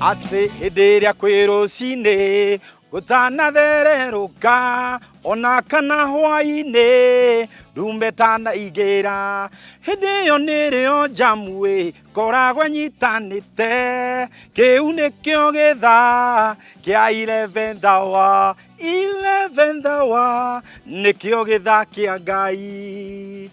Atĩ hĩndĩ ĩrĩa kwĩ rũcinĩ gũtanathererũka ona kana hwainĩ ndume tanaingĩra, hĩndĩ ĩyo nĩrĩo njamu ĩkoragwo ĩnyitanĩte. Kĩu nĩkĩo gĩthaa kĩa 11th hour, 11th hour nĩkĩo gĩthaa kĩa Ngai.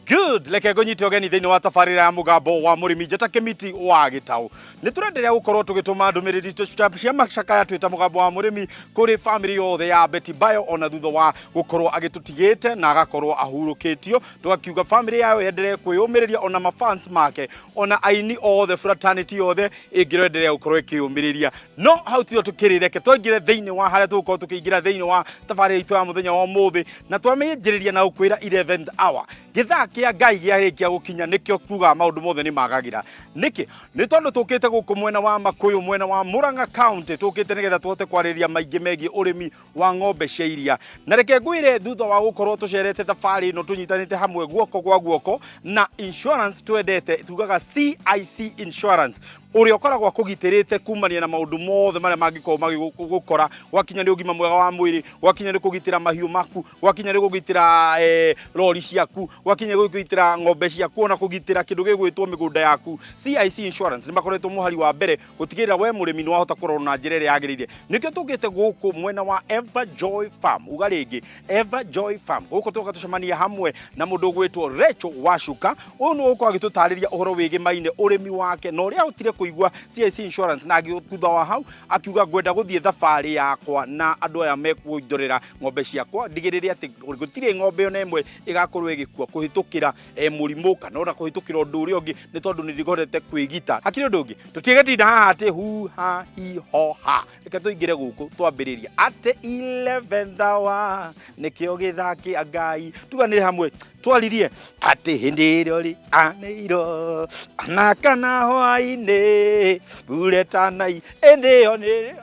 Good, reke ngũnyite ũgeni thĩinĩ wa tabarĩra ya Mũgambo wa Mũrĩmi. Njata Kĩmiti wa Gĩtaũ. Nĩ tũrenderea gũkorwo tũgĩtũma ndũmĩrĩri cia macakaya twĩ ta Mũgambo wa Mũrĩmi kũrĩ famĩlĩ yothe ya Betty Bayo, ona thutha wa gũkorwo agĩtũtigĩte na agakorwo ahurũkĩtio. Tũgakiuga famĩlĩ yayo yenderee kwĩyũmĩrĩria, ona mafans make, ona aini othe, fraternity yothe ĩngĩrenderea gũkorwo ĩkĩyũmĩrĩria. No hau tiho tũkĩrĩ, reke twaingĩre thĩinĩ wa harĩa tũgũkorwo tũkĩingĩra thĩinĩ wa tabarĩra itũ ya mũthenya wa ũmũthĩ, na twamĩanjĩrĩria na gũkwĩra 11th hour, gĩthaa kĩa Ngai gĩarĩkia gũkinya, nĩkĩo tugaga maũndũ mothe nĩ magagĩra. Nĩkĩ? Nĩ tondũ tũkĩte gũkũ mwena wa Makũyũ, mwena wa Murang'a County. Tũkĩte nĩgetha tũhote kwarĩrĩria maingĩ megiĩ ũrĩmi wa ng'ombe cia iria. Na reke ngwĩre, thutha wa gũkorwo tũcerete thabarĩ ĩno tũnyitanĩte hamwe guoko kwa guoko na insurance twendete, tugaga CIC Insurance, ũrĩa ũkoragwo akũgitĩrĩte kumania na maũndũ mothe marĩa mangĩkorwo magĩgũkora, gwakinya nĩ ũgima mwega wa mwĩrĩ, gwakinya nĩ kũgitĩra mahiũ maku, gwakinya nĩ kũgitĩra rori ciaku, gwakinya nĩ kũgitĩra ng'ombe ciaku, ona kũgitĩra kĩndũ gĩgwĩtwo mĩgũnda yaku. CIC Insurance nĩ makoretwo mũhari wa mbere gũtigĩrĩra we mũrĩmi nĩ wahota kũrorwo na njĩra ĩrĩa yagĩrĩire. Nĩkĩo tũkĩte gũkũ mwena wa Ever Joy Farm. Uga rĩngĩ, Ever Joy Farm. Gũkũ tũgoka tũcemanie hamwe na mũndũ ũgwĩtwo Rachel Wacuka. Ũyũ nĩ ũgũkorwo agĩtũtarĩria ũhoro wĩgĩmaine ũrĩmi wake na ũrĩa ahotire kũigua CIC Insurance, na thutha wa hau akiuga, "Ngwenda gũthiĩ thabarĩ yakwa na andũ aya mekũndorera ng'ombe ciakwa, ndigĩrĩre atĩ gũtirĩ ng'ombe ona ĩmwe ĩgakorwo ĩgĩkua kũhĩtũkĩra mũrimũ kana ona kũhĩtũkĩra ũndũ ũrĩa ũngĩ, nĩ tondũ nĩ ndĩhotete kwĩgita." Hakĩrĩ ũndũ ũngĩ, tũtiĩgetinda haha atĩ hu ha hi ho ha. Reke tũingĩre gũkũ twambĩrĩria atĩ 11th hour nĩkĩo gĩthaa kĩa Ngai. Tuganĩre hamwe, twaririe atĩ hĩndĩ ĩrĩa rĩ anĩirwo ana kana hwainĩ mbure tanai, ĩndĩ ĩyo nĩ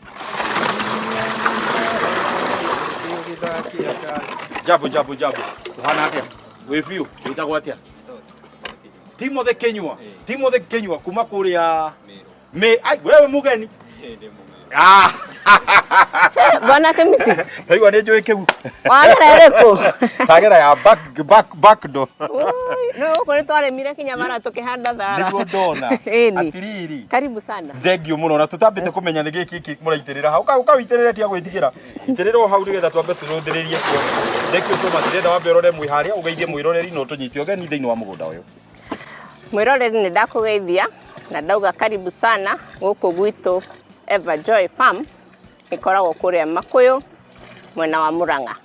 gĩthaa kĩa Ngai. Jambo, jambo, jambo. Ũhana atĩa? Wĩ biũ? Wĩtagwo atĩa? Timothy Kinyua. Timothy Kinyua kuma kũrĩa me ai, wewe mugeni. Ah. Bwana Kemiti. Ndaigua nĩ njũĩ kĩu. Wagera ĩrĩkũ? Ndagera ya back door. No gũkũ nĩ twarĩmire kinya mara tũkĩhanda thara. Nĩguo ndona. Ĩni. Atiriri. Karibu sana. Thengiũ mũno, na tũtambĩte kũmenya nĩ gĩkĩ gĩkĩ mũraitĩrĩra hau. Ũka ũitĩrĩre, tia gwĩtigĩra. Itĩrĩra o hau nĩgetha twambe tũrũthĩrĩrie tuone. Thank you so much. Ndĩrenda wambe ũrore mwĩ harĩa, ũgeithie mwĩroreri na ũtũnyite ũgeni thĩinĩ wa mũgũnda ũyũ. Mwĩroreri, nĩ ndakũgeithia na ndauga karibu sana gũkũ gwitũ Ever Joy Farm, ĩkoragwo kũrĩa Makũyũ, mwena wa Murang'a.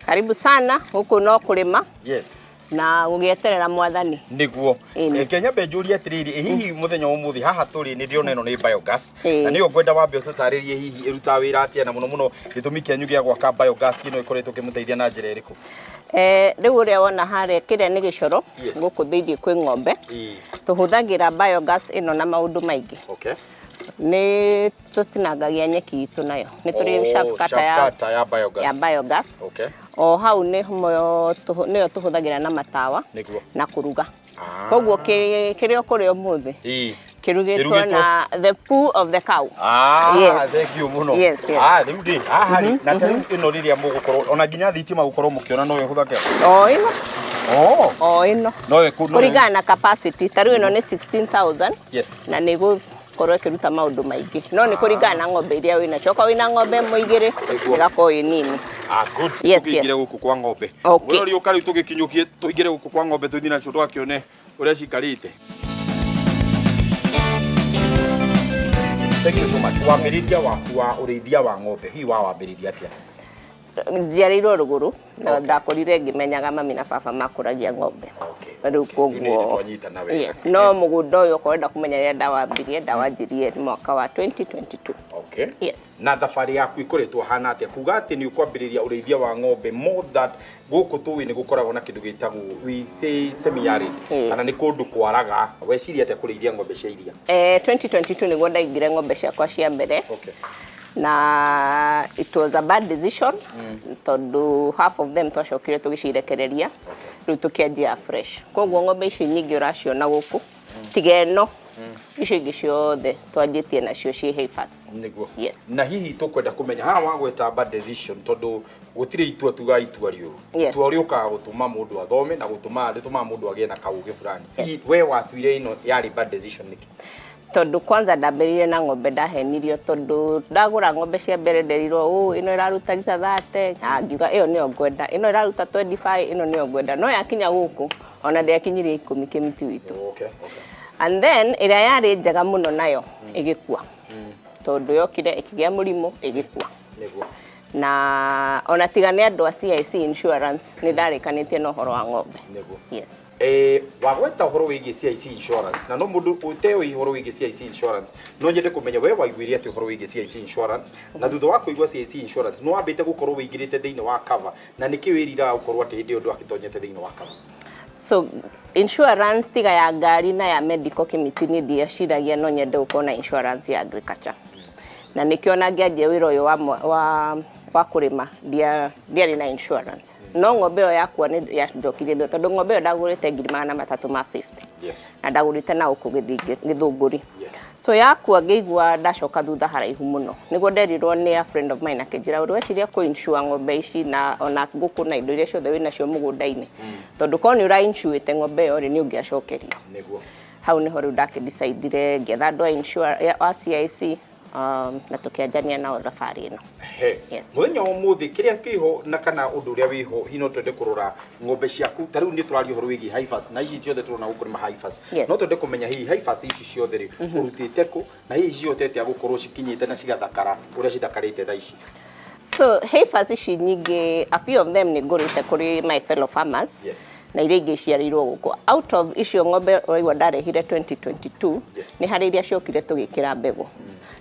Karibu sana gũkũ, no kũrĩma na gũgĩeterera Mwathani. Nĩguo. Ĩni. Reke nyambe njũrie atĩrĩrĩ, ĩ hihi mũthenya wa ũmũthĩ haha tũrĩ, nĩ ndĩrona ĩno nĩ biogas, na nĩyo ngwenda wambe ũtũtarĩrie hihi ĩrutaga wĩra atĩa, na mũno mũno gĩtũmi kĩanyu gĩa gwaka biogas ĩno ĩkoretwo ĩkĩmũteithia na njĩra ĩrĩkũ? Rĩu ũrĩa wona harĩa, kĩrĩa nĩ gĩcoro gũkũ thĩinĩ kwĩ ng'ombe. Tũhũthagĩra biogas ĩno na maũndũ maingĩ. Nĩ tũtinangagia nyeki itũ nayo, nĩ tũrĩ Oh, chaff cutter ya, chaff cutter ya biogas. Ya biogas. O hau nĩ nĩyo tũhũthagĩra na matawa na kũruga. Koguo kĩrĩa ũkũrĩa ũmũthĩ kĩrugĩtwo Kĩrugĩtwo. na the poo of the cow. Ah, Yes. thank you mũno. Yes. Ah, rĩu rĩ, haha rĩ, na ta rĩu ĩno rĩrĩa mũgũkorwo ona nginya thitima gũkorwo mũkĩona no ĩhũthagĩra? O ĩno. Oh. O ĩno. No ĩkũ no Kũringana na capacity, ta rĩu ĩno nĩ 16,000 na nĩ ĩgũkorwo ĩkĩruta maũndũ maingĩ, no nĩ kũringana na ng'ombe iria wĩnacio. Okorwo wĩna ng'ombe ĩmwe, igĩrĩ, ĩgakorwo ĩ nini. Ah, good. Tũkĩingĩre gũkũ kwa ng'ombe. Mwĩrori, ũka rĩu tũgĩkinyũkie tũingĩre gũkũ kwa ng'ombe, tũthiĩ nacio tũgakĩone ũrĩa cikarĩte. Thank you so much. Wambĩrĩria waku wa ũrĩithia wa ng'ombe hihi wawambĩrĩria atĩa? Njiarĩirwo rũgũrũ na ndakũrire ngĩmenyaga mami na baba makũragia ng'ombe. Rĩu Rĩu nĩ koguo twanyitana wega. Yes, no mũgũnda ũyũ okorwo ũrenda kũmenya rĩrĩa ndawambirie, ndawanjirie mwaka wa 2022. Yes. Na thabarĩ yaku ĩkoretwo hana atĩa, kuga atĩ nĩ ũkwambĩrĩria ũrĩithia wa ng'ombe, more that gũkũ tũĩ nĩ gũkoragwo na kĩndũ gĩtagwo, we say, semi arid, kana nĩ kũndũ kwaraga? Weciria atĩa kũrĩithia ng'ombe cia iria? 2022 nĩguo ndaingire ng'ombe ciakwa cia mbere. Na it was a bad decision, tondũ half of them twacokire tũgĩcirekereria, rĩu tũkĩanjia fresh. Koguo ng'ombe ici nyingĩ ũraciona gũkũ, tiga ĩno Icio ingĩ ciothe twanjĩtie nacio ciĩ heifers. Niguo. Yes. Na hihi tũkwenda kũmenya haha wagweta bad decision, tondũ gũtirĩ itua tuga itua rĩũru. Itua rĩũkaga gũtũma mũndũ athome na gũtũma rĩtũmaga mũndũ agĩe na kaũgĩ fulani. Hihi we watuire ĩno yarĩ bad decision nĩkĩ? Tondũ kwanza ndambĩrĩirie na ng'ombe ndahenirio, tondũ ndagũra ng'ombe cia mbere nderirwo ũ ĩno ĩraruta rita 30, na ngiuga ĩyo nĩyo ngwenda, ĩno ĩraruta 25, ĩno nĩyo ngwenda, no yakinya gũkũ ona ndĩakinyirie 10 kĩmiti witũ. And then ĩrĩa yarĩ njega mũno nayo ĩgĩkua, tondũ yokire ĩkĩgĩa mũrimũ ĩgĩkua. Na ona tiga nĩ andũ a CIC Insurance, nĩ ndarĩkanĩtie na ũhoro wa ng'ombe. Yes. Wagweta ũhoro wĩgiĩ CIC Insurance, na no mũndũ ũteũĩ ũhoro wĩgiĩ CIC Insurance, no nyende kũmenya we waiguire atĩ ũhoro wĩgiĩ CIC Insurance, na thutha wa kũigua CIC Insurance nĩ wambĩte gũkorwo wĩingĩrĩte thĩinĩ wa cover, na nĩkĩ wĩriraga gũkorwo atĩ hĩndĩ ĩyo ndwagĩtonyete thĩinĩ wa cover? So insurance tiga ya ngari na ya medical kĩmiti, niĩ ndieciragia no nyende gũkorwo na insurance ya agriculture, na nĩkĩo ona ngĩanjia wĩra ũyũ wa kũrĩma ndiarĩ na insurance. No ng'ombe ĩyo yakwa nĩ yanjokirie thutha, tondũ ng'ombe ĩyo ndagũrĩte 350,000, na ndagũrĩte na gũkũ Gĩthũngũri. So yakua ngĩigua ndacoka thutha haraihu mũno. Nĩguo nderirwo nĩ a friend of mine, akĩnjĩra ũrĩ weciria kũ insure ng'ombe ici na ona ngũkũ na indo iria ciothe wĩnacio mũgũnda-inĩ, tondũ korwo nĩ ũra insurĩte ng'ombe ĩyo rĩ, nĩ ũngĩacokerio. Hau nĩho rĩu ndakĩdecidire ngĩetha andũ a insure a CIC, na tũkĩanjania nao thabarĩ ĩno. He. Mũthenya wa ũmũthĩ kĩrĩa kĩho na kana ũndũ ũrĩa wĩho, hihi no twende kũrora ng'ombe ciaku. Ta rĩu nĩ tũraria ũhoro wĩgiĩ heifers, na ici ciothe tũrona gũkũ nĩ ma heifers. No twende kũmenya hihi heifers ici ciothe rĩ, ũrutĩte kũ, na hihi cihotete gũkorwo cikinyĩte na cigathakara ũrĩa cithakarĩte thaa ici? So heifers ici nyingĩ, a few of them nĩ ngũrĩte kũrĩ my fellow farmers. Na iria ingĩ iciarĩirwo gũkũ. Out of icio ng'ombe ũraigua ndarehire 2022, nĩ harĩ iria ciokire tũgĩkĩra mbegũ,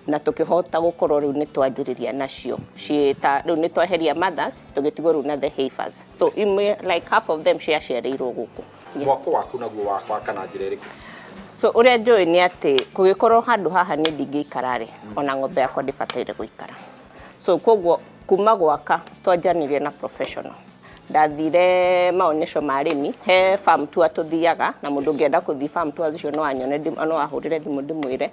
na tũkĩhota gũkorwo rĩu nĩ twanjĩrĩria nacio ciĩta rĩu nĩ tweheria mothers, tũgĩtigwo rĩu na the heifers. So imwe, like half of them, ciaciarĩirwo gũkũ. Mwako waku naguo wakwaka na njĩra ĩrĩkũ? So ũrĩa njũĩ nĩ atĩ kũgĩkorwo handũ haha nĩ ndingĩikara rĩ, ona ng'ombe yakwa ndĩbataire gũikara. So koguo kuma gwaka twanjanirie na professional. Ndathire maonyesho ma arĩmi, he farm tour tũthiaga, na mũndũ ũngĩenda kũthiĩ farm tour icio no anyone, no ahũrĩre thimũ ndĩmwĩre.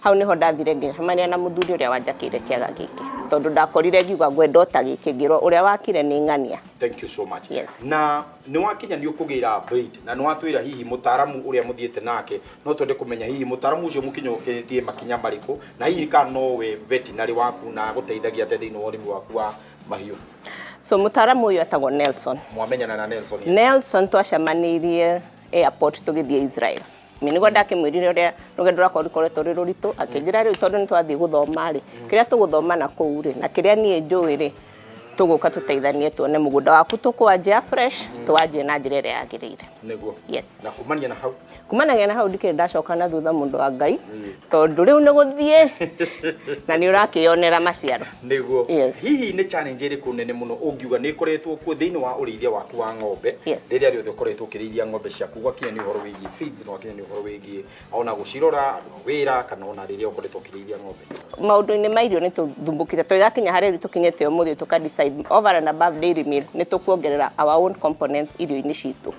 Hau nĩho ndathire ngĩcemania na mũthuri ũrĩa wanjakĩire kĩaga gĩkĩ, tondũ ndakorire ngiuga ngwenda o ta gĩkĩ, ngĩrwo ũrĩa wakire nĩ ng'ania. Thank you so much. Yes. Na nĩ wakinya nĩ ũkũgĩra breed, na nĩ watwĩra hihi mũtaaramu ũrĩa mũthiĩte nake, no twende kũmenya hihi mũtaaramu ũcio mũkinyũkĩtie makinya marĩkũ, na hihi kana nowe veterinary waku na agũteithagia atĩa thĩinĩ wa ũrĩmi waku wa mahiũ? So mũtaaramu ũyũ etagwo Nelson. Mwamenyana na Nelson? Nelson twacemanirie airport tũgĩthiĩ Israel. Nĩguo ndakĩmwĩrire ũrĩa rũgendo rwakwa rũkoretwo rwĩ rũritũ, akĩnjĩra rĩu tondũ nĩ twathiĩ gũthoma rĩ, kĩrĩa tũgũthoma na kũu rĩ, na kĩrĩa niĩ njũĩ rĩ, tũgũka tũteithanie tuone mũgũnda waku tũkwanjia fresh, twanjie na njĩra ĩrĩa yagĩrĩire. Yes. Na kumania na hau? Kumanagia na hau ndikĩrĩ ndacoka na thutha, mũndũ wa Ngai, tondũ rĩu nĩ gũthiĩ na nĩ ũrakĩonera maciaro. Yes. Hihi nĩ challenge ĩrĩkũ nene mũno ũngiuga nĩ ĩkoretwo kuo thĩinĩ wa ũrĩithia waku wa ng'ombe, rĩrĩa rĩothe ũkoretwo ũkĩrĩithia ng'ombe ciaku, gwakinya nĩ ũhoro wĩgiĩ feeds, na gwakinya nĩ ũhoro wĩgiĩ ona gũcirora andũ a wĩra, kana ona rĩrĩa ũkoretwo ũkĩrĩithia ng'ombe? Maũndũ-inĩ ma irio nĩ tũthumbũkire tũgĩgakinya harĩa rĩu tũkinyĩte ũmũthĩ, tũka decide over and above dairy meal nĩ tũkuongerera our own components irio-inĩ citũ.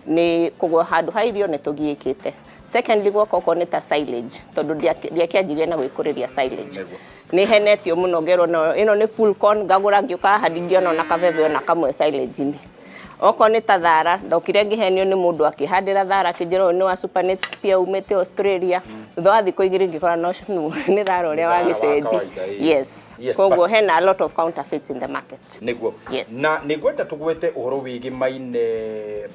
Nĩ koguo handũ ha irio nĩ tũgiĩkĩte. Secondly, gwoka okorwo nĩ ta silage, tondũ ndiakĩanjirie na gwĩkũrĩria silage, nĩ henetio mũno ngerwo no ĩno nĩ full corn, ngagũra ngĩũka haha ndingĩona ona kabebe ona kamwe silage-inĩ. Okorwo nĩ ta thara, ndokire ngĩhenio nĩ mũndũ akĩhandĩra thara, akĩnjĩra ũyũ nĩ wa Supernapier umĩte Australia. Thutha wa thikũ 2 ngĩkora no nĩ thara ũrĩa wa Thara wa gĩcenji. kawaida, ĩĩ. Yes. Koguo hena a lot of counterfeits in the market. Yes. Na nĩ ngwenda tũgwete ũhoro wĩgĩmaine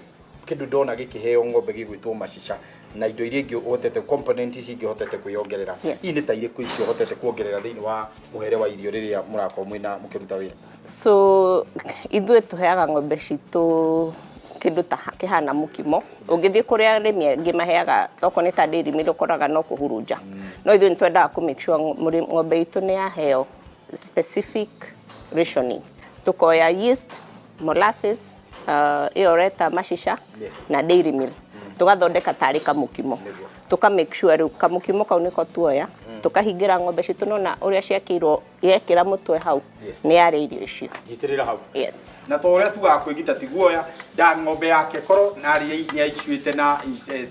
kĩndũ ndona gĩkĩheo ng'ombe gĩgwĩtwo macica, na indo iria ingĩ ũhotete, component ici ingĩ ũhotete kwĩyongerera. Hihi nĩ ta irĩkũ icio ũhotete kuongerera thĩinĩ wa mũhere wa irio rĩrĩa mũrakorwo mwĩna mũkĩruta wĩra? So ithuĩ tũheaga ng'ombe citũ kĩndũ ta kĩhana mũkimo. Ũngĩthiĩ kũrĩa arĩmi angĩ maheaga okorwo nĩ ta dairy meal, ũkoraga no kũhurunja, no ithuĩ nĩ twendaga kũ make sure ng'ombe itũ nĩ yaheo specific rationing. Tukoya yeast, molasses, ĩyo ũreta macica, na dairy meal, tugathondeka tarĩ kamũkimo. Tuka make sure rĩu kamũkimo kau nĩko tuoya, tukahingĩra ng'ombe citũ, nona ũrĩa ciakĩirwo Yekĩra mũtwe hau, nĩ yarĩa irio icio. Nyitĩrĩra hau. Yes. Na to ũrĩa tugaga kwĩgita ti guoya nda ng'ombe yake korwo narĩ nĩ aicũĩte na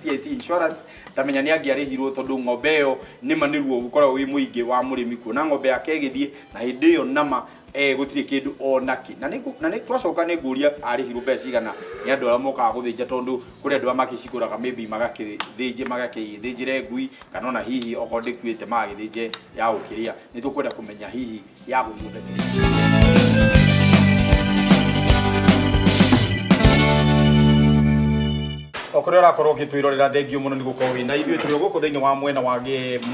CIC insurance, ndamenya nĩ angĩarĩhirwo, tondũ ng'ombe ĩyo nĩma nĩ ruo ũkoragwo wĩ mũingĩ wa mũrĩmi kuona ng'ombe yake ĩgĩthiĩ na hĩndĩ ĩyo nama gũtirĩ kĩndũ ona kĩ. Na nĩ twacoka nĩ ngũria arĩhirwo mbeca cigana nĩ andũ arĩa mokaga gũthĩnja, tondũ kũrĩ andũ arĩa makĩcigũraga maybe magakĩthĩnje, magakĩthĩnjĩre ngui, kana ona hihi okorwo ndĩkuĩte magagĩthĩnje ya gũkĩrĩa. Nĩ tũkwenda kũmenya hihi ya gũthio mbeca. O kũrĩa ũrakorwo ũgĩtwĩrorera, thengio mũno nĩ gũkorwo wĩna ithuĩ. Tũrĩ o gũkũ thĩinĩ wa mwena wa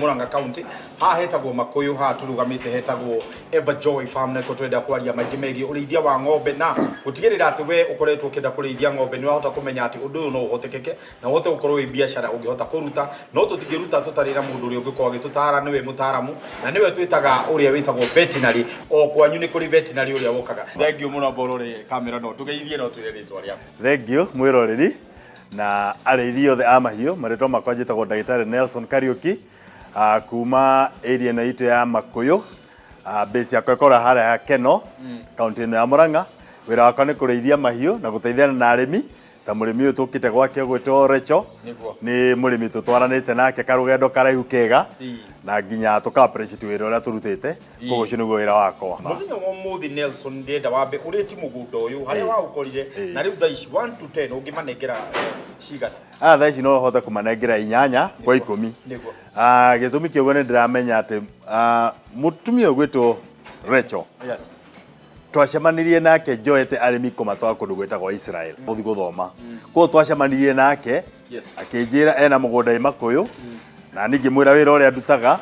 Murang'a County. Haha hetagwo Makuyu, haha tũrũgamĩte hetagwo Everjoy Farm, na nĩkuo tũrenda kwaria maingĩ megiĩ ũrĩithia wa ng'ombe na gũtigĩrĩra atĩ we ũkoretwo ũkĩenda kũrĩithia ng'ombe nĩ wahota kũmenya atĩ ũndũ ũyũ no ũhotekeke na ũhote gũkorwo wĩ biacara ũngĩhota kũruta. No tũtingĩruta tũtarĩ na mũndũ ũrĩa ũngĩkorwo agĩtũtara, nĩwe mũtaaramu na nĩwe twĩtaga ũrĩa wĩtagwo veterinary. O kwanyu nĩ kũrĩ veterinary ũrĩa wokaga. Thengio mũno, mborore kamera no tũgeithie no twĩre rĩtwa rĩaku. Thengio mwĩroreri na arĩithi othe a mahiũ. Marĩtwa makwa njĩtagwo ndagĩtarĩ Nelson Kariũki, kuma area ĩno itũ ya Makuyu. Base yakwa ĩkoragwo harĩa Keno, kaunti ĩno ya Murang'a. Wĩra wakwa nĩ kũrĩithia mahiũ na gũteithania na arĩmi ta mũrĩmi ũyũ tũkĩte gwake ũgwĩtwo Recho. Nĩ mũrĩmi tũtwaranĩte nake karũgendo karaihu kega na nginya tũka appreciate wĩra ũrĩa tũrutĩte. Koguo ũcio nĩguo wĩra wakwa. Mũthenya wa ũmũthĩ, Nelson, ndĩrenda wambe ũrĩti mũgũnda ũyũ harĩa waũkorire na rĩu thaa ici, 1 to 10 ũngĩmanengera cigana? Aya thaa ici no hote kũmanengera 8 kwa 10. Gĩtũmi kĩũguo nĩ ndĩramenya atĩ mũtumia ũgwĩtwo Rachel, twacemanirie nake njoete arĩmi kũmatwara kũndũ gwĩtagwo Israel gũthiĩ gũthoma. Koguo twacemanirie nake, akĩnjĩra ena mũgũnda ĩ Makũyũ, na niĩ ngĩmwĩra wĩra ũrĩa ndutaga.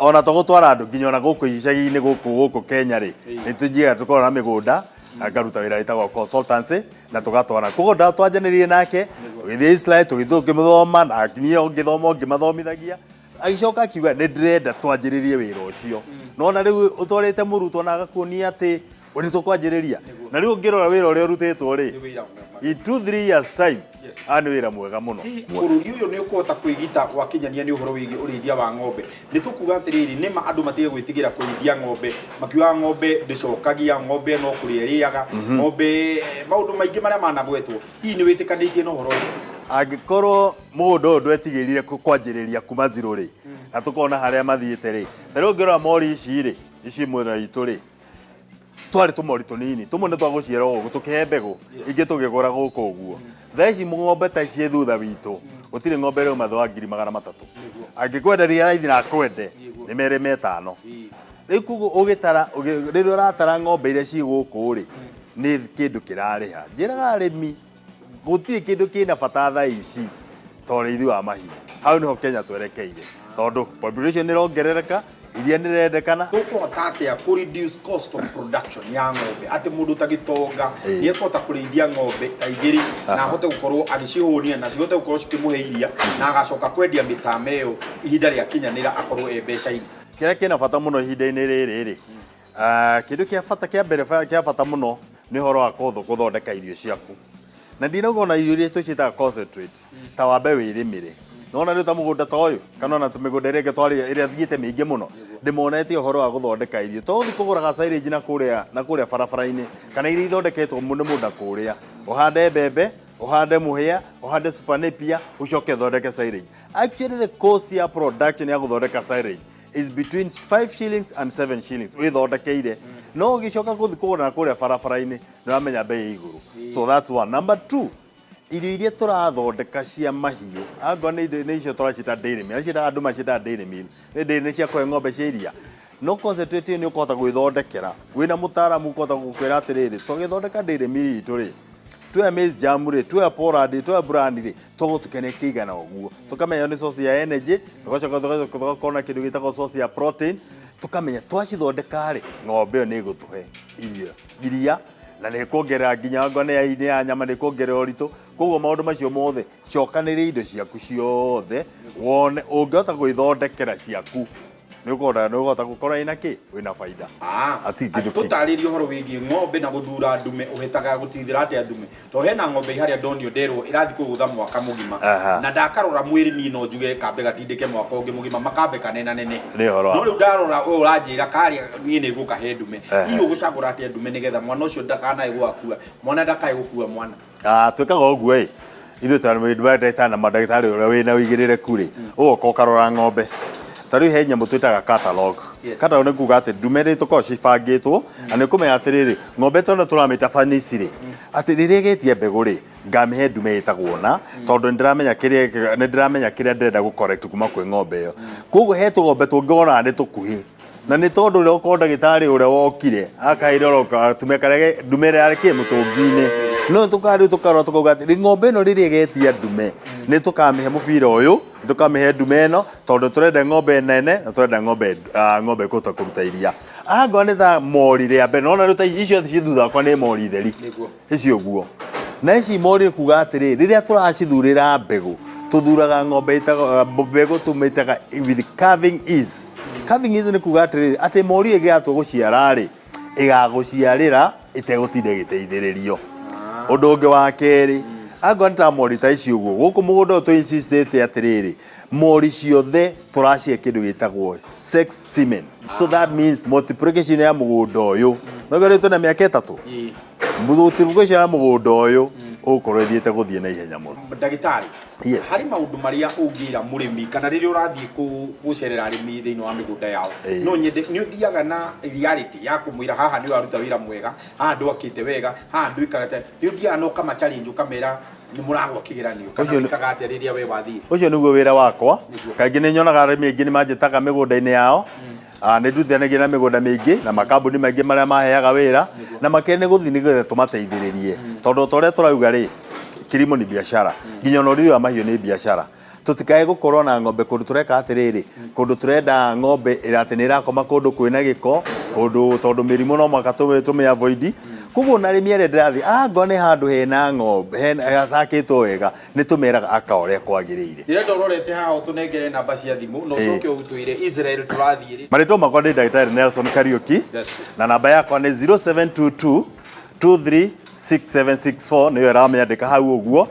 Ona to gũtwara andũ nginya ona gũkũ icagi-inĩ gũkũ Kenya rĩ, nĩ tũthiaga tũkorwo na mĩgũnda na ngaruta wĩra wĩtagwo consultancy na tũgatwara. Koguo twanjanĩrire nake tũgĩthiĩ Israel, tũgĩthiĩ tũkĩmũthoma na niĩ ngĩthoma o ngĩmathomithagia. Agĩcoka akiuga nĩ ndĩrenda twanjĩrĩrie wĩra ũcio. Nona rĩu ũtwarĩte mũrutwo na agakuonia atĩ we nĩ tũkwanjĩrĩria, na rĩu ũngĩrora wĩra ũrĩa ũrutĩtwo rĩ, Nĩ wĩra mwega. in 2-3 years time, aya nĩ wĩra mwega mũno. Hihi bũrũri ũyũ nĩ ũkũhota kwĩgita gwakinyania nĩ ũhoro wĩgiĩ ũrĩithia wa ng'ombe? Nĩ tũkuga atĩrĩrĩ, nĩma andũ matige gwĩtigĩra kũrĩithia ng'ombe makiugaga ng'ombe ndĩcokagia, ng'ombe no kũrĩa ĩrĩaga, ng'ombe maũndũ maingĩ marĩa managwetwo. Hihi nĩ wĩtĩkanĩtie na ũhoro ũcio? Angĩkorwo mũgũnda ũyũ ndwetigĩrire kwanjĩrĩria kuma zero rĩ, na tũkona harĩa mathiĩte rĩ, ta rĩu ũngĩrora mori ici rĩ, ici mwena witũ rĩ, twarĩ tũmori tũnini tũmwe nĩ twagũciarwo gũkũ tũkĩhe mbegũ, ingĩ tũgĩgũra gũkũ ũguo. Thaa ici ng'ombe ta ici thutha witũ gũtirĩ ng'ombe ĩrauma thĩ wa 300,000. Angĩkwenderia raithi na akwende nĩ 2 5. Rĩu koguo ũgĩtara rĩrĩa ũratara ng'ombe iria ciĩ gũkũ rĩ, nĩ kĩndũ kĩrarĩha. Njĩraga arĩmi gũtirĩ kĩndũ kĩna bata thaa ici ta ũrĩithi wa mahiũ. Hau nĩho Kenya twerekeire, tondũ population nĩ ĩrongerereka, iria nĩ rĩrendekana. Tũkũhota atĩa kũ reduce cost of production ya ng'ombe, atĩ mũndũ ta gĩtonga nĩ ekũhota kũrĩithia ng'ombe ta igĩrĩ na ahote gũkorwo agĩcihũnia na cihote gũkorwo cikĩmũhe iria na agacoka kwendia mĩtama ĩyo ihinda rĩakinyanĩra akorwo e mbeca-inĩ? Kĩrĩa kĩna bata mũno ihinda-inĩ rĩrĩ rĩ, kĩndũ kĩa bata kĩa mbere kĩa bata mũno nĩ ũhoro wa gũthondeka irio ciaku. Na ndinauga ona irio iria tũciĩtaga concentrate, ta wambe wĩrĩmĩre. Nona rĩu ta mũgũnda ta ũyũ kana ona mĩgũnda ĩrĩa ĩngĩ twarĩ ĩrĩa thiĩte mĩingĩ mũno, ndĩmonetie ũhoro wa gũthondeka irio, to ũthiĩ kũgũraga silage na kũrĩa barabara-inĩ kana iria ithondeketwo nĩ mũndũ na kũrĩa. Ũhande mbembe, ũhande mũhĩa, ũhande super napier, ũcoke ũthondeke silage. Actually, the cost ya production ya gũthondeka silage is between 5 shillings and 7 shillings wĩthondekeire. No ũgĩcoka gũthiĩ kũgũra na kũrĩa barabara-inĩ nĩ wamenya bei ĩ igũrũ. So that's one. Number two, irio iria tũrathondeka cia mahiũ, angorwo nĩ icio tũracita dairy meal, acitaga andũ macitaga dairy meal, nĩ dairy nĩ cia kũhe ng'ombe cia iria. No concentrate ĩyo nĩ ũkũhota gwĩthondekera wĩna mũtaaramu ũkũhota gũkwĩra atĩrĩrĩ, tũgĩthondeka dairy meal itũ rĩ, tuoya maize germ rĩ, tuoya pollard rĩ, tuoya bran rĩ, tũgũtukania kĩigana ũguo, tũkamenya nĩ source ya energy, tũgacoka tũgakorwo na kĩndũ gĩtagwo source ya protein, tũkamenya twacithondeka rĩ, ng'ombe ĩyo nĩ ĩgũtũhe irio iria na nĩ ĩkuongerera nginya angorwo nĩ ya nyama nĩ ĩkuongerera ũritũ. Koguo maũndũ macio mothe, cokanĩrĩria indo ciaku ciothe wone ũngĩhota gwĩthondekera ciaku. Nĩ ũkũhota, nĩ ũkũhota gũkorwo ĩna kĩ, wĩna baida. Hatirĩ kĩndũ kĩngĩ. Tũtarĩrie ũhoro wĩgiĩ ng'ombe na gũthura ndume, ũhĩtaga gũtithĩra atĩa ndume? Tondũ hena ng'ombe harĩa ndonio nderwo ĩrathiĩ kũgũtha mwaka mũgima. Na ndakarora mwĩrĩ niĩ no njuge kambe gatindĩke mwaka ũngĩ mũgima, makambe kanenanene. Nĩ ũhoro wa No rĩu ndarora ũyũ ũranjĩra karĩa niĩ nĩ ngũkahe ndume. Hihi ũgũcagũra atĩa ndume nĩgetha mwana ũcio ndakanae gũgakua, mwana ndakae gũkua mwana? Twĩkaga ũguo ĩ, ithuĩ ta ndagĩtarĩ na mandagĩtarĩ ũrĩa wĩna ũigĩrĩrĩku rĩ, ũgoka ũkarora ng'ombe. Ta rĩu he nyamũ twĩtaga catalog. Catalog nĩ kuga atĩ ndume rĩ tũkoragwo cibangĩtwo, na nĩ ũkũmenya atĩrĩrĩ, ng'ombe tondũ tũramĩta banici rĩ, atĩ rĩrĩa ĩgĩtie mbegũ rĩ, ngamĩhe ndume ĩtagwo na, tondũ nĩ ndĩramenya kĩrĩa ndĩrenda gũ correct kuma kwĩ ng'ombe ĩyo. Koguo he tũng'ombe tũngĩ wonaga nĩ tũkuhĩ, na nĩ tondũ ũrĩa ũkorwo ndagĩtarĩ ũrĩa wokire akaire oro gatume karĩa ndume ĩrĩa yarĩ kĩ mũtũngi-inĩ, no tũkarĩ tũkarora tũkauga atĩ ng'ombe ĩno rĩrĩa ĩgetia ndume nĩ tũkamĩhe mũbira ũyũ, nĩ tũkamĩhe ndume ĩno, tondũ tũrenda ng'ombe nene na tũrenda ng'ombe, ng'ombe ĩkũhota kũruta iria. Angorwo nĩ ta mori rĩa mbere, nĩwona rĩu ta icio ciothe ciĩ thutha wakwa nĩ mori theri. Icio ũguo. Na ici mori nĩ kuga atĩrĩrĩ, rĩrĩa tũracithurĩra mbegũ, tũthuraga ng'ombe ĩtagwo, mbegũ tũmĩtaga with calving ease. Calving ease nĩ kuga atĩrĩrĩ, atĩ mori ĩgĩgatua gũciara rĩ, ĩgagũciarĩra ĩtegũtinda ĩgĩteithĩrĩrio. Ũndũ ũngĩ wa kerĩ, angorwo nĩ ta mori ta ici ũguo, gũkũ mũgũnda ũyũ tũ insistĩte atĩrĩrĩ, mori ciothe tũracihe kĩndũ gĩtagwo sex semen. So that means multiplication ya mũgũnda ũyũ. Noguo rĩu twĩna mĩaka 3. Multiplication ya mũgũnda ũyũ ũgũkorwo ĩthiĩte gũthiĩ na ihenya mũno. Ndagĩtarĩ, Yes. harĩ maũndũ marĩa ũngĩra mũrĩmi kana rĩrĩa ũrathiĩ gũcerera arĩmi thĩinĩ wa mĩgũnda yao, no nyende nĩ ũthiaga na reality ya kũmwĩra haha nĩ ũraruta wĩra mwega, haha ndwakĩte wega, haha ndwĩkaga atĩa. Nĩ ũthiaga na ũkama challenge ũkamera nĩ mũragwa kĩgeranio kana wĩkaga atĩa rĩrĩa we wathiĩ? Ũcio nĩguo wĩra wakwa. Kaingĩ nĩ nyonaga arĩmi aingĩ nĩ manjĩtaga mĩgũnda-inĩ yao. Nĩ ndutithanagia na mĩgũnda mĩingĩ na makambuni maingĩ marĩa maheaga wĩra, na makĩria nĩ gũthiĩ nĩgetha tũmateithĩrĩrie, tondũ ta ũrĩa tũrauga rĩ, kilimo ni biashara, nginya ona ũrĩithi wa mahiũ nĩ biashara. Tũtikae gũkorwo na ng'ombe kũndũ tũreka atĩrĩrĩ, kũndũ tũrenda ng'ombe atĩ nĩ ĩrakoma kũndũ kwĩna gĩko, kũndũ tondũ mĩrimũ no mũhaka tũmĩ avoid. Koguo ona arĩmi arĩa ndĩrathiĩ, angorwo nĩ handũ hena ng'ombe, hatakĩtwo wega, nĩ tũmeraga aka ũrĩa kwagĩrĩire. Ndĩrenda ũrorete haha ũtũnengere namba cia thimũ na ũcoke ũtwĩre Israel tũrathiĩ rĩ. Marĩtwa makwa nĩ Ndagĩtarĩ Nelson Kariuki, na namba yakwa nĩ 0722 236764, nĩyo ĩramĩandĩka hau ũguo.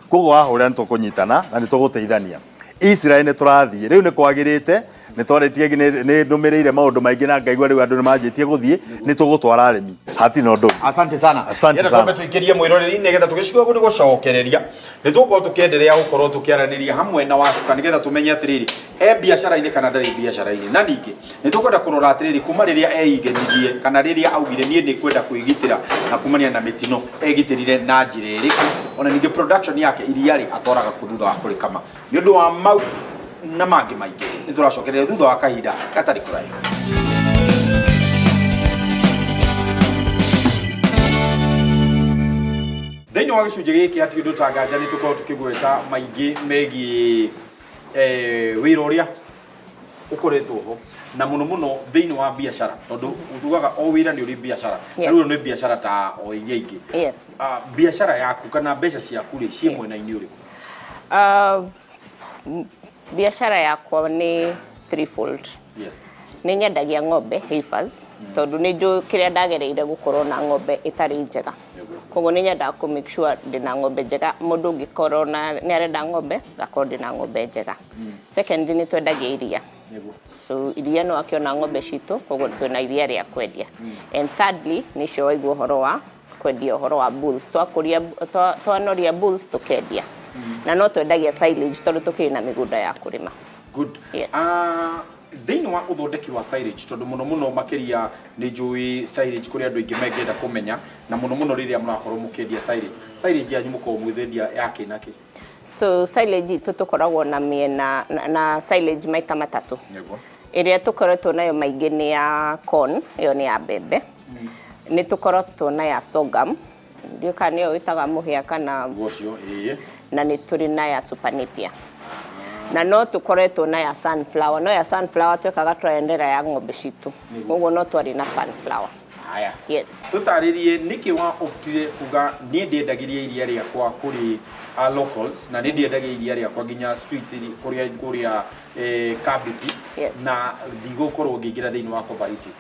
Koguo wahũra nĩ tũkũnyitana na nĩ tũgũteithania. Israel nĩ tũrathiĩ, rĩu nĩ kwagĩrĩte, nĩ twarĩtie, nĩ ndũmĩrĩire maũndũ maingĩ na ngaigua rĩu andũ nĩ manjĩtie gũthiĩ, nĩ tũgũtwara arĩmi. Hatirĩ na ũndũ ũngĩ. Asante sana. Asante Nĩgetha sana. twambe tũingĩrie mwĩroreri nĩgetha tũgĩcigo nĩ gũcokereria. Nĩ tũgũkorwo tũkĩenderea gũkorwo tũkĩaranĩria hamwe na Wacuka nĩgetha tũmenye atĩrĩrĩ, e biacara-inĩ kana ndarĩ biacara-inĩ. Na ningĩ nĩ tũkwenda kũrora atĩrĩrĩ, kuma rĩrĩa eingĩririe kana rĩrĩa augire niĩ nĩ kwenda kwĩgitĩra na kumania na mĩtino, egitĩrire na njĩra ĩrĩkũ? Ona ningĩ production yake iria rĩ atwaraga kũ thutha wa kũrĩkama. Nĩ ũndũ wa mau na mangĩ maingĩ nĩ tũracokereria thutha wa kahinda gatarĩ kũraihu. Thĩinĩ wa gĩcunjĩ gĩkĩ hatirĩ ũndũ ta nganja nĩ tũkorwo tũkĩgweta maingĩ megiĩ wĩra ũrĩa ũkoretwo ho na mũno mũno thĩinĩ wa biacara, tondũ tugaga o wĩra nĩ ũrĩ biacara. Rĩu nĩ biacara ta o iria ingĩ. Biacara yaku kana mbeca ciaku rĩ ciĩ mwena-inĩ ũrĩkũ? Biacara yakwa nĩ threefold. Nĩ nyendagia ng'ombe heifers, tondũ nĩ njũĩ kĩrĩa ndagereire gũkorwo na ng'ombe ĩtarĩ njega. Koguo nĩ nyendaga kũ make sure ndĩna ng'ombe njega, mũndũ ũngĩkorwo na nĩ arenda ng'ombe, ngakorwo ndĩna ng'ombe njega. Secondly, nĩ twendagia iria. So iria no akĩona ng'ombe citũ, koguo twĩna iria rĩa kwendia. And thirdly, nĩcio waigua ũhoro wa kwendia ũhoro wa bulls. Twakũria, twanoria bulls tũkendia. Na no twendagia silage tondũ tũkĩrĩ na mĩgũnda ya kũrĩma. Good. Yes. Thĩinĩ wa ũthondeki wa silage, tondũ mũno mũno makĩria nĩ njũĩ silage kũrĩ andũ aingĩ mangĩenda kũmenya, na mũno mũno rĩrĩa mũrakorwo mũkĩendia silage. Silage yanyu mũkoragwo mũgĩthendia ya kĩ na kĩ? So silage itũ tũkoragwo na mĩena na silage maita matatũ. Ĩrĩa tũkoretwo nayo maingĩ nĩ ya corn, ĩyo nĩ ya mbembe. Nĩ tũkoretwo na ya sorghum, ndiũĩ kana nĩyo wĩtaga mũhĩa kana Ũcio, ĩĩ. Na nĩ tũrĩ na ya super napier. Na no tũkoretwo na ya sunflower, no ya sunflower twekaga trial and error ya ng'ombe citũ. Koguo no twarĩ na sunflower. Haya. Yes. Tũtarĩrie nĩkĩ wa optire kuga niĩ ndiendagĩria iria rĩakwa kũrĩ locals, na niĩ ndiendagia iria rĩakwa nginya street kũrĩa Kambiti Yes. na ndigũkorwo ngĩingĩra thĩinĩ wa cooperative?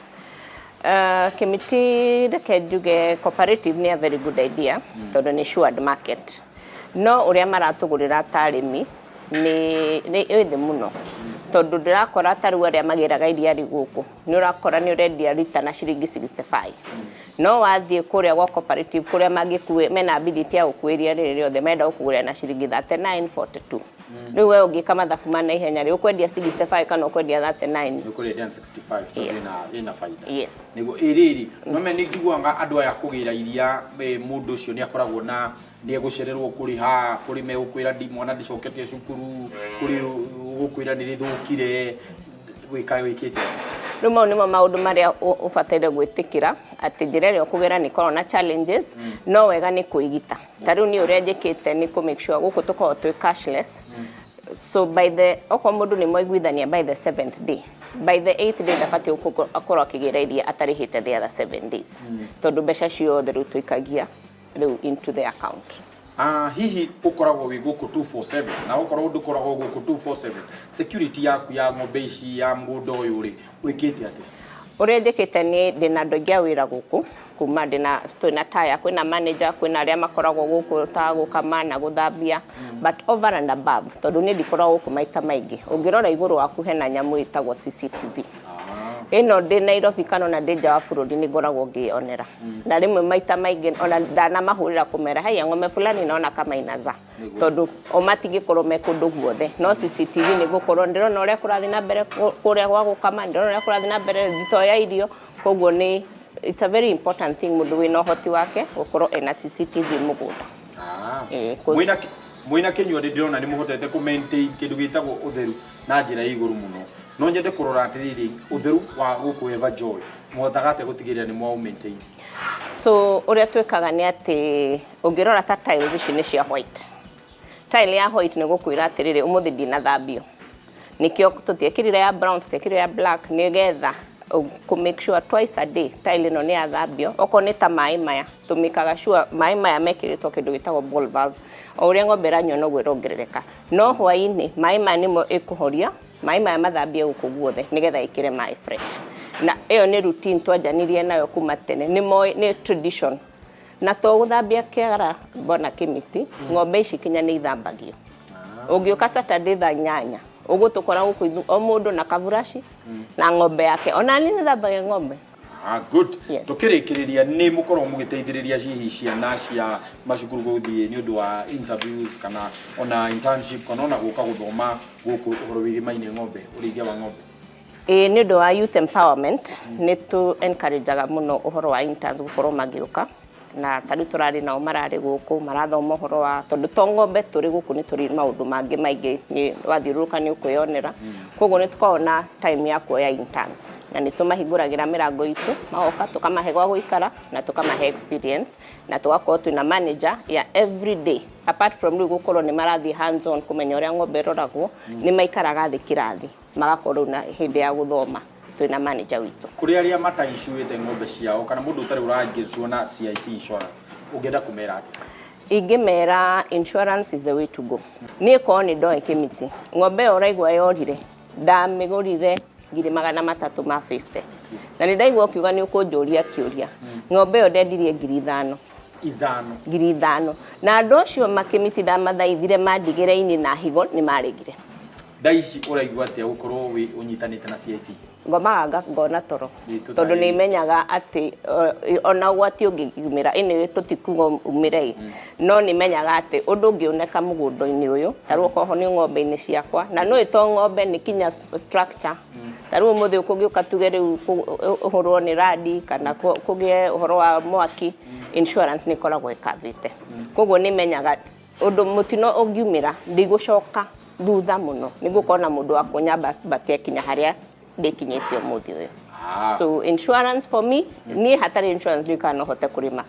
Kĩmiti, reke njuge cooperative nĩ a very good idea tondũ nĩ assured market, no ũrĩa maratũgũrĩra ta arĩmi nĩ ĩ thĩ mũno, tondũ ndĩrakora ta rĩu arĩa magĩraga iria rĩ gũkũ, nĩ ũrakora nĩ ũrendia rita na ciringi 65, no wathiĩ kũrĩa gwa cooperative kũrĩa mangĩkue mena ability ya gũkua iria rĩrĩ rĩothe, marenda gũkũgũrĩra na ciringi 39, 42. Rĩu we ũngĩka mathabu ma naihenya rĩ, ũkwendia 65 kana ũkwendia 39? Nĩ ũkũrendia na 65 tondũ ĩna baida. Yes. Nĩguo ĩrĩrĩ nome nĩ njiguaga andũ aya kũgĩra iria, mũndũ ũcio nĩ akoragwo na nĩ egũcererwo kũrĩha, kũrĩ megũkwĩra mwana ndicoketie cukuru, kũrĩ ũgũkwĩra nĩ rĩthũkire. Wĩka wĩkĩte? Rĩu mau nĩmo maũndũ marĩa ũbataire gwĩtĩkĩra atĩ njĩra ĩrĩa ũkũgera nĩ ĩkoragwo na challenges, no wega nĩ kwĩgita. Ta rĩu niĩ ũrĩa njĩkĩte nĩ kũ make sure gũkũ tũkoragwo twĩ cashless, so by the okorwo mũndũ nĩ mwaiguithania by the seventh day, by the eighth day ndabatiĩ akorwo akĩgĩra iria atarĩhĩte the other 7 days, tondũ mbeca ciothe rĩu tũikagia rĩu into the account. Ah, hihi ũkoragwo wĩ gũkũ 247? Na okorwo ndũkoragwo gũkũ 247, security yaku ya ng'ombe ici, ya mũgũnda ũyũ rĩ, wĩkĩte atĩa? Ũrĩa njĩkĩte nĩ ndĩna andũ aingĩ a wĩra gũkũ, kuma ndĩna twĩna taya, kwĩna manager, kwĩna arĩa makoragwo gũkũ ta gũkama na gũthambia, but over and above, tondũ niĩ ndikoragwo gũkũ maita maingĩ, ũngĩrora igũrũ waku hena nyamũ ĩtagwo CCTV. Ĩno ndĩ Nairobi kana ona ndĩ nja wa bũrũri nĩ ngoragwo ngĩyonera, na rĩmwe maita maingĩ ona ndanamahũrĩra kũmera, "Haiya, ng'ombe fulani naona kama inazaa," tondũ o matingĩkorwo me kũndũ guothe, no CCTV nĩ ngũkorwo ndĩrona ũrĩa kũrathiĩ na mbere kũrĩa gwa gũkama, ndĩrona ũrĩa kũrathiĩ na mbere thitoo ya irio. Koguo nĩ it's a very important thing mũndũ wĩna ũhoti wake gũkorwo ena CCTV mũgũnda. Mwĩna kĩnyua nĩ ndĩrona nĩ mũhotete kũ maintain kĩndũ gĩtagwo ũtheru na njĩra ya igũrũ mũno. No nyende kũrora atĩrĩrĩ, ũtheru wa gũkũ Eva Joy mũhotaga atĩa gũtigĩrĩra nĩ mwa maintain? So ũrĩa twĩkaga nĩ atĩ ũngĩrora ta tiles ici nĩ cia white. Tile ya white nĩ gũkwĩra atĩrĩrĩ, ũmũthĩ ndinathambio. Nĩkĩo tũtiekĩrire ya brown, tũtiekĩrire ya black, nĩgetha kũ make sure twice a day tile ĩno nĩ yathambio. Okorwo nĩ ta maĩ maya, tũmĩkaga sure maĩ maya mekĩrĩtwo kĩndũ gĩtagwo ball valve, o ũrĩa ng'ombe ĩranyua noguo ĩrongerereka. No hwaĩ-inĩ maĩ maya nĩmo ĩkũhoria, maĩ maya mathambie gũkũ guothe nĩgetha ĩkĩre maĩ fresh. Na ĩyo nĩ routine twanjanirie nayo kuma tene, nĩ moĩ nĩ tradition. Na to gũthambia kĩara, mbona kĩmiti, ng'ombe ici kinya nĩ ithambagio. Ũngĩũka Saturday thaa 8 ũgũtũkora gũkũ o mũndũ na kaburaci na ng'ombe yake. Ona niĩ nĩ thambagia ng'ombe. Ah, good. Yes. Tukĩrĩkĩrĩria, nĩ mũkorwo mũgĩteithĩrĩria hihi ciana cia macukuru gũthiĩ nĩ ũndũ wa interviews kana ona internship kana ona gũka gũthoma gũkũ ũhoro wĩgĩmaine ng'ombe, ũrĩithia wa ng'ombe? Ĩĩ, nĩ ũndũ wa youth empowerment nĩ tũ encourageaga mũno ũhoro wa interns gũkorwo magĩũka, na ta rĩu tũrarĩ nao mararĩ gũkũ marathoma ũhoro wa, tondũ to ng'ombe tũrĩ gũkũ, nĩ tũrĩ maũndũ mangĩ maingĩ, nĩ wathiũrũrũka nĩ ũkwĩyonera. Koguo nĩ tũkoragwo na time ya kuoya interns na nĩ tũmahingũragĩra mĩrango itũ, magoka, tũkamahe gwa gũikara na tũkamahe experience, na tũgakorwo twĩna manager ya every day. Apart from rĩu gũkorwo nĩ marathiĩ hands on kũmenya ũrĩa ng'ombe ĩroragwo, nĩ maikaraga thĩ kĩrathi, magakorwo rĩu na hĩndĩ ya gũthoma twĩna manager witũ. Kũrĩ arĩa mataincuĩte ng'ombe ciao kana mũndũ ũtarĩ ũraingĩrwo na CIC insurance, ũngĩenda kũmera atĩa? Ingĩmera insurance is the way to go. Niĩ korwo nĩ ndoĩ kĩmiti, ng'ombe ĩyo ũraigua yorire, ndamĩgũrire ngiri magana matatũ ma 50, na nĩ ndaigua ũkiuga nĩ ũkũnjũria kĩũria. Ng'ombe ĩyo ndendirie 5,000. 5,000? 5,000. Na andũ acio makĩmiti ndamathaithire mandigĩre ini na higo, nĩ maregire. Thaa ici ũraigua atĩa gũkorwo wĩ ũnyitanĩte na CIC? Ngomaga ngona toro Nĩ tũtarĩrie. Tondũ nĩ menyaga atĩ ona ũgwati ũngĩumĩra, anyway tũtikuga umĩre ĩ, no nĩ menyaga atĩ ũndũ ũngĩoneka mũgũnda-inĩ ũyũ, ta rĩu okorwo nĩ ng'ombe-inĩ ciakwa, na no ĩto ng'ombe, nĩ kinya structure, ta rĩu ũmũthĩ kũngĩũka tuge rĩu ũhũrwo nĩ radi kana kũgĩe ũhoro wa mwaki, insurance nĩ ĩkoragwo ĩkavĩte. Koguo nĩ menyaga ũndũ mũtino ũngiumĩra ndigũcoka thutha mũno, nĩ ngũkorwo na mũndũ wa kũnyambatia kinya harĩa ndĩkinyĩtie ũmũthĩ ũyũ. So insurance for me, niĩ hatarĩ insurance ndiũĩ kana no hote kũrĩma,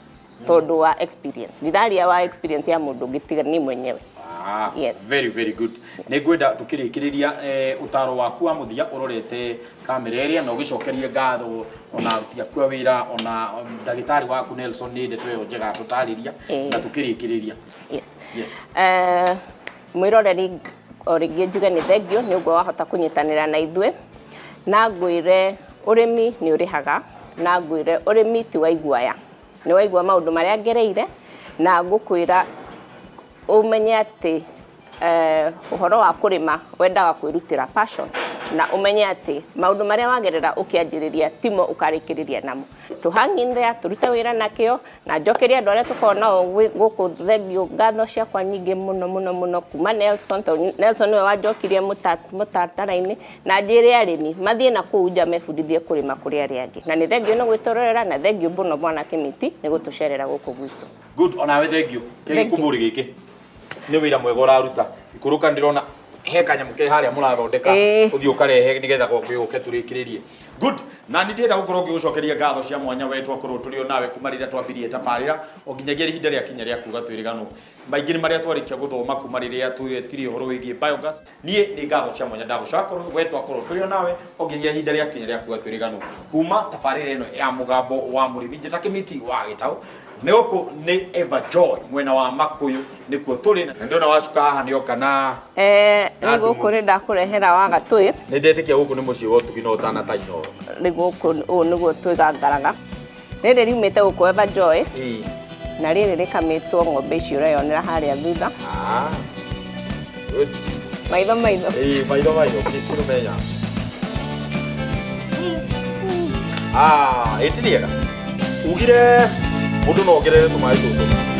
tondũ wa experience, ndiraria wa experience ya mũndũ ũngĩ tiga niĩ mwenyewe. Yes. Very very good. Nĩ ngwenda tũkĩrĩkĩrĩria, ũtaro waku wa mũthia ũrorete kamera ĩrĩa, na ũgĩcokerie ngatho ona aruti aku a wĩra, ona ndagĩtarĩ waku Nelson nĩ ndeto ĩyo njega tũtarĩria, na tũkĩrĩkĩrĩria. Yes. Yes. Mwĩroreri, O rĩngĩ njuge nĩ thengio nĩ ũguo wahota kũnyitanĩra na ithuĩ, na ngwĩre ũrĩmi nĩ ũrĩhaga, na ngwĩre ũrĩmi ti wa iguaya. Nĩ waigua maũndũ marĩa ngereire, na ngũkwĩra ũmenye atĩ ũhoro wa kũrĩma wendaga kwĩrutĩra passion, na ũmenye atĩ maũndũ marĩa wagerera ũkĩanjĩrĩria timo ũkarĩkĩrĩria namo. Tũ hang in there, tũrute wĩra nakĩo, na njokerie andũ arĩa tũkoragwo nao gũkũ thengio ngatho ciakwa nyingĩ mũno mũno mũno kuma Nelson, tondũ Nelson nĩwe wanjokirie mũtaratara-inĩ, na njĩre arĩmi mathiĩ na kũu nja mebundithie kũrĩma kũrĩ arĩa angĩ. Na nĩ thengio nĩ gwĩtũrorera, na thengio mũno Bwana Kĩmiti nĩ gũtũcerera gũkũ gwitũ. Good, onawe thengio. Thank you. Kĩgĩkũmbũri gĩkĩ nĩ wĩra mwega ũraruta. Ikũrũka ndĩrona he kanyamũ ke harĩa mũrathondeka, ũthiĩ ũkarehe nĩgetha gũke tũrĩkĩrĩrie. Good, na nĩ ndĩrenda gũkorwo ngĩgũcokeria ngatho cia mwanya we twakorwo tũrĩ o nawe kuma rĩrĩa twambirie tabarĩra o nginyagia ihinda rĩa kinya rĩa kuga twĩrĩganwo. Maingĩ nĩ marĩa twarĩkia gũthoma kuma rĩrĩa twetirie ũhoro wĩgiĩ biogas. Niĩ nĩ ngatho cia mwanya ndagũcoka we twakorwo tũrĩ o nawe o nginyagia ihinda rĩa kinya rĩa kuga twĩrĩganwo. Kuma tabarĩra ĩno ya mũgambo wa mũrĩmi, njĩta Kĩmiti wa Gĩtaũ, nĩ gũkũ nĩ Everjoy mwena wa Makuyu nĩkuo tũrĩ. Na ndĩrona wacuka haha nĩ oka na Rĩu gũkũ nĩ ndakũrehera wa gatũĩ. Nĩ ndetĩkia gũkũ nĩ mũciĩ wa ũtugi na ũtana ta Inooro. Rĩu gũkũ ũũ nĩguo twĩgangaraga. Rĩrĩ riumĩte gũkũ Everjoy. Na rĩrĩ rĩkamĩtwo ng'ombe ici ũreyonera harĩa thutha. Good. Maitho maitho. Maitho maitho, kĩrũmenya. Ĩti rĩega. Ugire mũndũ no ongerere tũmaĩ tũtũ.